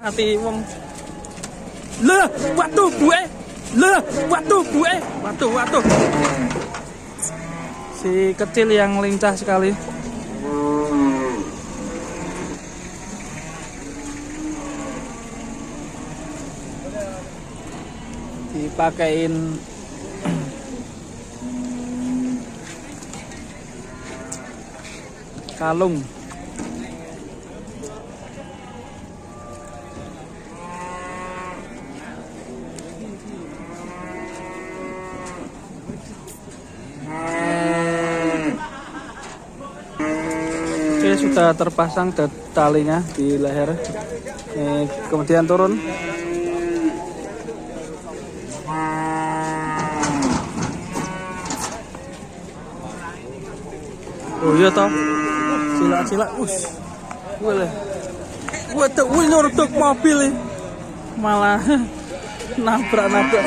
Hati wong. Lah, waduh buke. Lah, waduh buke. Waduh, waduh. Si kecil yang lincah sekali. Dipakein kalung. Oke, sudah terpasang talinya di leher. Ini, kemudian turun. Oh iya toh. Silak-silak, us. Boleh. Waduh, wih nyeruduk mobil ini. Malah nabrak-nabrak.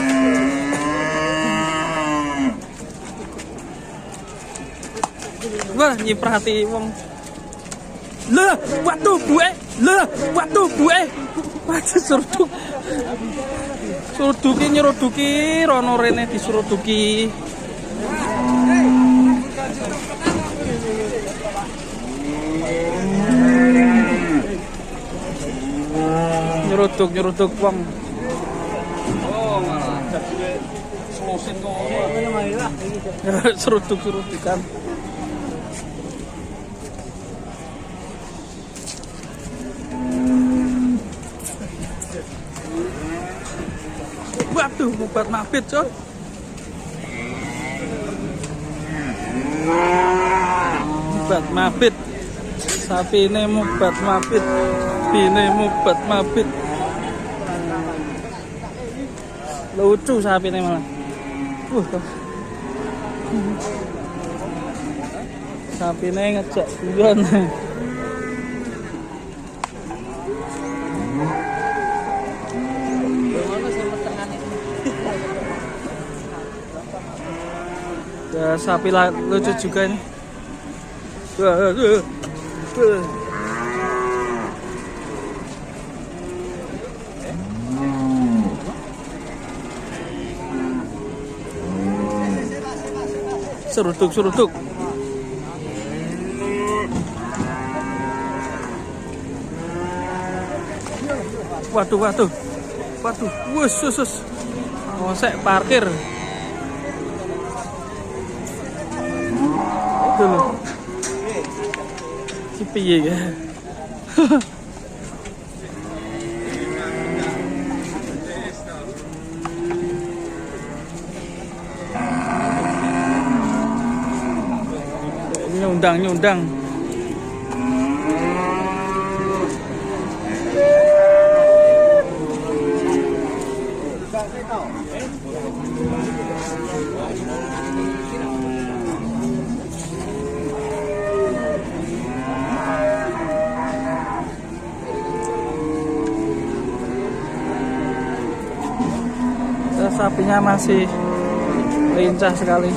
Wah, nyiprati wong. Lah, waduh buke. Lah, waduh buke. Waduh seruduk. Suruduki nyeruduki, rono rene disuruduki. Nyeruduk-nyeruduk wong. Oh, malah jadi selusin kok. Seruduk-serudukan. Waduh, mubat mabit, coy. Mubat mabit. Sapi ini mubat mabit. Bine mubat mabit. Lucu sapi ini malah. Sapi ini ngejak guyon. Ya, sapi lucu juga ini. Seruduk, seruduk. Waduh, waduh. Waduh, wus, wus, wus. Ngosek parkir. Itu loh. Si piye ya. Nyundang, nyundang. Sapinya masih lincah sekali.